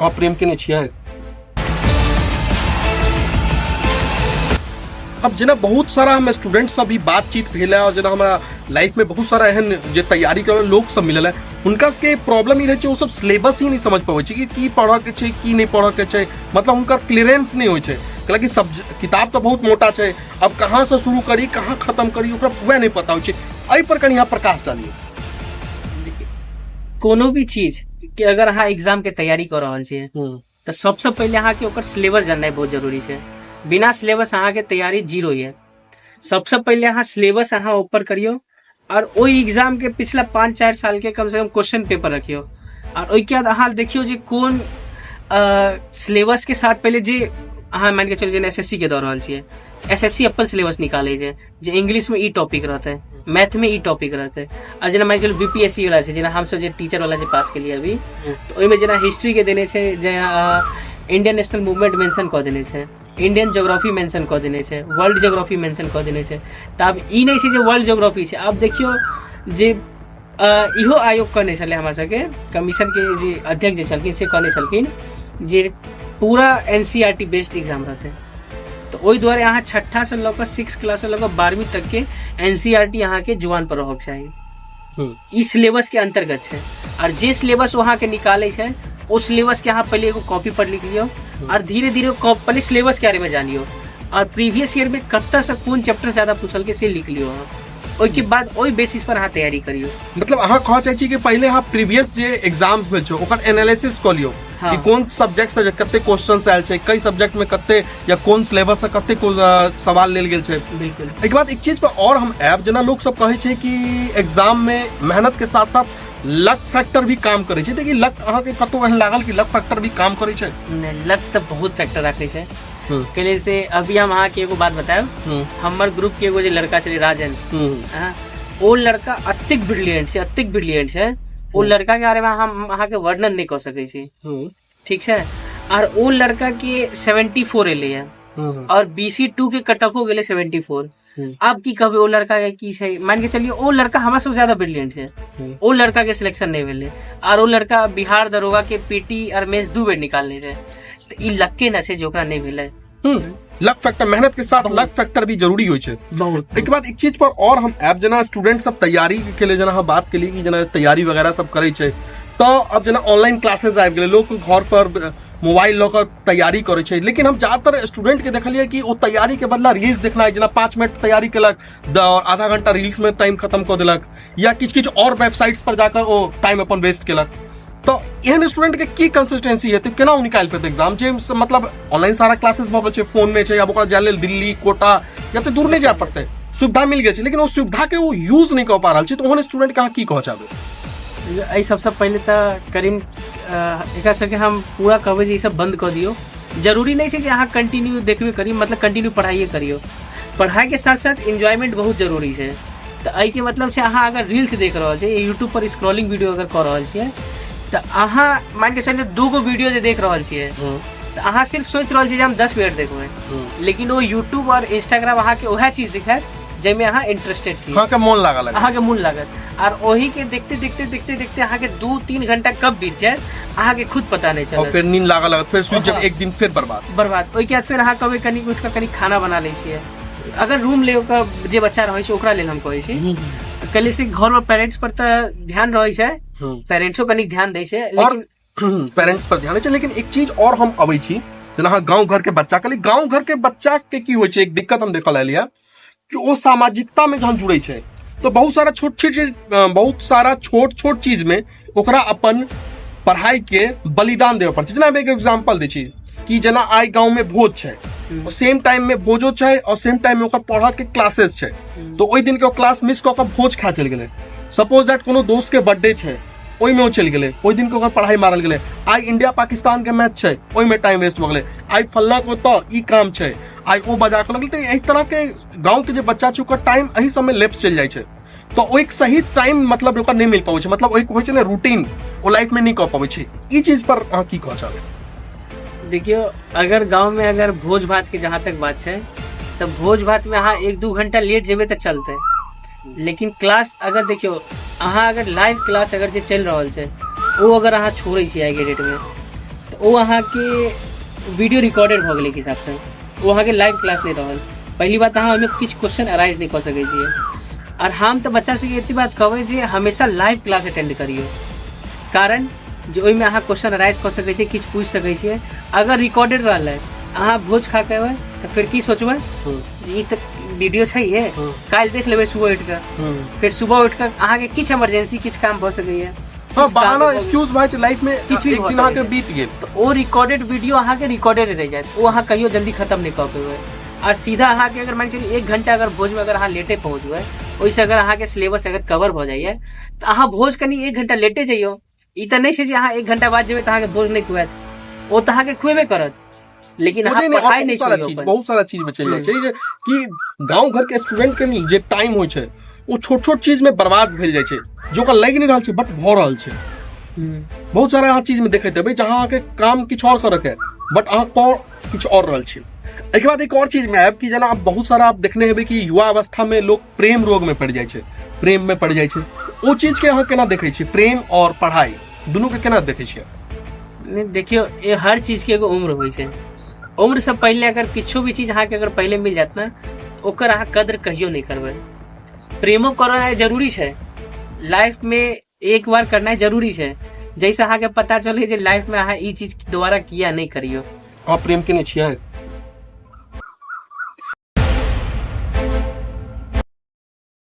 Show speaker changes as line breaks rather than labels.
अहाँ प्रेम केने छियै? अब जेना बहुत सारा हम स्टूडेंट सब भी बातचीत भेल है और जेना हमरा लाइफ में बहुत सारा एहन जे तैयारी करे लोक सब मिलल है, हुनका सबके प्रॉब्लम ई रहै छै, ओ सब सिलेबस ही नहीं समझ पबै छै कि की पढ़ऽ के छै की नहीं पढ़ऽ के छै। मतलब हुनकर क्लियरेंस नहीं होइ छै, कैलाकि सब किताब तऽ बहुत मोटा छै, अब कहाँ से शुरू करी कहाँ खत्म करी ओकरा पूरा नहीं पता होइ छै। एहि पर कनि अहाँ प्रकाश डालियौ।
कोनो भी चीज के अगर अहाँ एग्जाम के तैयारी कऽ रहल छियै तऽ सबसँ पहिले अहाँके ओकर सिलेबस जाननाइ बहुत जरूरी छै। बिना सिलेबस अहाँके तैयारी जीरो यऽ। सबसँ पहिले अहाँ सिलेबस अहाँ ऊपर करियौ और ओहि एग्जाम के पिछला 5-4 साल के कम से कम क्वेश्चन पेपर रखियौ और ओहिके बाद अहाँ देखियौ जे कोन सिलेबस के साथ पहिले जे अहाँ मानि के चलू जेना एस एस सी के दऽ रहल छियै, एस एस सी अपन सिलेबस निकालै छै जे इंग्लिश में ई टॉपिक रहतै, मैथ में ई टॉपिक रहतै। आ जेना मानि चलू बी पी एस सी वाला छै, जेना हमसब जे टीचर वाला जे पास केलियै अभी, तऽ ओहिमे जेना हिस्ट्री के देने छै, जेना इंडियन नेशनल मूवमेंट मेंशन कऽ देने छै, इंडियन ज्योग्राफी मेंशन कऽ देने छै, वर्ल्ड ज्योग्राफी मेंशन कऽ देने छै। तऽ आब ई नहि छै जे वर्ल्ड ज्योग्राफी छै। आब देखियौ जे इहो आयोग कहने छलै, हमरा सबके कमीशन के जे अध्यक्ष जे छलखिन से कहने छलखिन जे पूरा N C R T based exam रहतै। तऽ ओहि दुआरे अहाँ छठा से लऽ कऽ सिक्स क्लास से लऽ कऽ 12वीं तक के एन सी आर टी अहाँके जुबान पर रहक चाही। ई सिलेबस के अंतर्गत छै। और जे सिलेबस ओ अहाँके निकालै छै ओ सिलेबस के अहाँ पहिले एगो कॉपी पर लिख लियौ और धीरे धीरे पहिले सिलेबस के बारे में जानियौ और प्रीवियस ईयर में कतऽ से कोन चैप्टर ज्यादा पूछलकै से लिख लियौ अहाँ। ओहिके बाद ओहि बेसिस पर अहाँ तैयारी करियौ।
मतलब अहाँ कहऽ चाहै छी कि पहिले अहाँ प्रीवियस जे एग्जाम्स भेल छै ओकर एनालिसिस कऽ लियौ कि कोन सब्जेक्ट से कते क्वेश्चन आयल छै, कई सब्जेक्ट में कते या कोन सिलेबस से कते सवाल लेल गेल छै।
बिल्कुल।
एहिके बाद एक चीज पर और हम आयब, जेना लोक सब कहै छै कि एग्जाम में मेहनत के साथ साथ लक फैक्टर भी काम करै छै, तऽ लक अहाँके कतौ एहन लागल कि लक फैक्टर भी काम करै छै?
नहि, लक तऽ बहुत फैक्टर राखै छै। के लेल से अभी हम अहाँके एगो बात बतायब। हमर ग्रुप के एगो जे लड़का छलै राजन, हाँ, ओ लड़का अतेक ब्रिलियंट छै, अतेक ब्रिलियंट छै, ओ लड़का के बारे में हम अहाँके वर्णन नहि कऽ सकै छी। ठीक छै। और ओ लड़का के 74 एलै है और बी सी टू के कट ऑफ हो गेलै 74। अब की कहबै ओ लड़का के की छै, मान के चलिए ओ लड़का हमरा सबसे ज्यादा ब्रिलियंट छै, ओ लड़का के सिलेक्शन नहीं भेलै और ओ लड़का बिहार दरोगा के पीटी और मेंस 2 बेर निकालने छै। तऽ ई लक्के न छै जे ओकरा नहीं भेलै।
लक फैक्टर, मेहनत के साथ लक फैक्टर भी जरूरी होइ छै
बहुत।
एक बाद एक चीज पर और हम आयब, जेना स्टूडेंट सब तैयारी के लिए जेना हम बात केली कि जेना तैयारी वगैरह सब करै छै, तऽ अब जेना ऑनलाइन क्लासेस आबि गेलै, लोक घर पर मोबाइल लऽ कऽ तैयारी करै छै, लेकिन हम ज्यादातर स्टूडेंट के देखलियै कि ओ तैयारी के बदला रील्स देखनाइ, जेना 5 मिनट तैयारी केलक और आधा घंटा रील्स में टाइम खत्म कऽ देलक या किछु किछु और वेबसाइट्स पर जाकर ओ टाइम अपन वेस्ट केलक। तऽ एहन स्टूडेंट के की कंसिस्टेंसी हेतै, केना ओ निकालि पेतै एग्जाम? जे मतलब ऑनलाइन सारा क्लासेस भऽ गेल छै, फोन में छै, आब ओकरा जाय लेल दिल्ली कोटा या तऽ दूर नहि जाय पड़तै, सुविधा मिल गेल छै, लेकिन ओ सुविधा के ओ यूज नहि कऽ पा रहल छै, तऽ ओहन स्टूडेंट के अहाँ की कहऽ चाहबै?
एहि सबसँ पहिले तऽ करीम एकरा सबके हम पूरा कहबै जे ई सब बंद कऽ दियौ। जरूरी नहि छै जे अहाँ कंटिन्यू देखबे करी, मतलब कंटिन्यू पढ़ाइए करियौ, पढ़ाइके साथ साथ एन्जॉयमेंट बहुत जरूरी छै। तऽ एहिके मतलब छै अहाँ अगर रील्स देख रहल छियै, यूट्यूब पर स्क्रॉलिंग वीडियो अगर कऽ रहल छियै, तऽ अहाँ मानि के चलियौ 2 वीडियो जे देख रहल छियै तऽ अहाँ सिर्फ सोचि रहल छियै जे हम 10 मिनट देखबै, लेकिन ओ यूट्यूब और इंस्टाग्राम अहाँके उएह चीज दिखायत जाहिमे अहाँ इंटरेस्टेड छी,
अहाँके मोन लागल
अहाँके मोन लागत, और ओही के देखते देखते देखते देखते अहाँके 2-3 घंटा कब बीत जायत अहाँके खुद पता नहीं चलत,
और फिर नींद लागल लागत, फिर सुति जायब, एक दिन फिर बर्बाद
बर्बाद। ओहिके बाद फिर अहाँ कहबै कनि उठि कऽ कनि खाना बना लै छियै। अगर रूम ले कऽ जे बच्चा रहै छै ओकरा लेल हम कहै छी, कहले से घर में पेरेंट्स पर तऽ ध्यान रहै छै, पेरेंट्सो कनि ध्यान दै छै,
और
लेकिन
पेरेंट्स पर ध्यान दै छै। लेकिन एक चीज और हम अबै छी, जेना अहाँ गाँव घर के बच्चा कहली, गाँव घर के बच्चा के की होइ छै, एक दिक्कत हम देखल एलियै कि ओ सामाजिकता में जहन जुड़ै छै तो बहुत सारा छोट छोट चीज, बहुत सारा छोट छोट चीज में ओकरा अपन पढ़ाई के बलिदान देबऽ पड़ै छै। जेना हम एक एग्जाम्पल दै छी कि जेना आइ गाँव में भोज छै, सेम टाइम में भोजो छै और सेम टाइम में ओकर पढ़ऽ के क्लासेस छै, तो ओहि दिन के ओ क्लास मिस कऽ कऽ भोज खा चलि गेलै। सपोज that कोनो दोस्त के बर्थडे छै, ओहिमे ओ चलि गेलै, ओहि दिन के ओकर पढ़ाई मारल गेलै। आइ इंडिया पाकिस्तान के मैच छै, ओहिमे टाइम वेस्ट भऽ गेलै। आइ फल्ला के ओतऽ ई काम छै, आइ ओ बजा कऽ लगलै। तऽ एहि तरह के गाँव के जे बच्चा छै ओकर टाइम एहि सबमे लेप्स चलि जाइ छै, तऽ ओहि सही टाइम मतलब ओकरा नहि मिल पाबै छै, मतलब ओहि होइ छै ने रूटीन, ओ लाइफ में नहि कऽ पाबै छै। ई चीज पर अहाँ की कहऽ चाहबै?
देखियौ, अगर गाँव में अगर भोज भात के जहाँ तक बात छै तऽ भोज भात में अहाँ 1-2 घंटा लेट जेबै तऽ चलतै, लेकिन क्लास अगर देखियौ अहाँ अगर लाइव क्लास अगर जे चलि रहल छै ओ अगर अहाँ छोड़ै छियै आइके डेटमे तऽ ओ अहाँके वीडियो रिकॉर्डेड भऽ गेलै एक हिसाबसँ, ओ अहाँके लाइव क्लास नहि रहल। पहिली बात, अहाँ ओहिमे किछु क्वेश्चन अराइज नहि कऽ सकै छियै। आओर हम तऽ बच्चा सबके एते बात कहबै जे हमेशा लाइव क्लास अटेंड करियौ, कारण जे ओहिमे अहाँ क्वेश्चन अराइज कऽ सकै छियै, किछु पूछि सकै छियै। अगर रिकॉर्डेड रहलै, अहाँ भोज खा के एबै तऽ फेर की सोचबै जे ई तऽ वीडियो छै हे, काल्हि देख लेबै सुबह उठि कऽ। फेर सुबह उठि कऽ अहाँके किछु इमरजेंसी, किछु काम भऽ सकैए।
हाँ, बहाना, एक्सक्यूज भाई लाइफ में
किछु भी
एक
भऽ
दिन अहाँके
सकैए।
बीत गेल।
तऽ ओ रिकॉर्डेड वीडियो अहाँके रिकॉर्डेड रहि जायत, ओ अहाँ कहियो जल्दी खत्म नहि कऽ पेबै। आ सीधा अहाँके अगर मानि चलू 1 घंटा अगर भोजमे अगर अहाँ लेटे पहुँचबै, ओहिसँ अगर अहाँके सिलेबस अगर कवर भऽ जाइए तऽ अहाँ भोज कनि 1 घंटा लेटे जइयौ। ई तऽ नहि छै जे अहाँ 1 घंटा बाद जेबै तऽ अहाँके भोज नहि खुआयत, ओ तऽ अहाँके खुएबे करत, लेकिन अहाँ
बुझै नहि, और
पढ़ाइ
बहुत
नहि
सारा
छोड़ियौ
चीज
अपन।
बहुत सारा चीज में चलि जाइ छै जे कि गांव घर के स्टूडेंट के जे टाइम होइ छै ओ छोट छोट चीज में बर्बाद भेल जाइ छै, जे ओकरा लागि नहि रहल छै बट भऽ रहल छै। बहुत सारा अहाँ चीज में देखैत हेबै जहाँ अहाँके काम किछु आओर करऽ के बट अहाँ कऽ किछु आओर रहल छी। एहिके बाद एक और चीज में आयब कि जेना आप बहुत सारा आप देखने हेबै कि युवा अवस्था में लोग प्रेम रोग में पड़ि जाइ छै, प्रेम में पड़ि जाइ छै। ओ चीज के अहाँ केना देखै छियै? प्रेम और पढ़ाई दुनू के केना देखै छियै?
नहि, देखियौ, ये हर चीज के एगो उम्र होइ छै। उम्र से पहिले अगर किछो भी चीज अहाँके अगर पहिले मिल जायत ने, तऽ ओकर अहाँ कद्र कहियो नहि करबै। प्रेमो करनाइ जरूरी छै, लाइफ में एक बार करनाइ जरूरी छै, जैसे अहाँके पता चले जे लाइफ में अहाँ ई चीज दोबारा किया नहि करियौ।
अहाँ प्रेम केने छियै?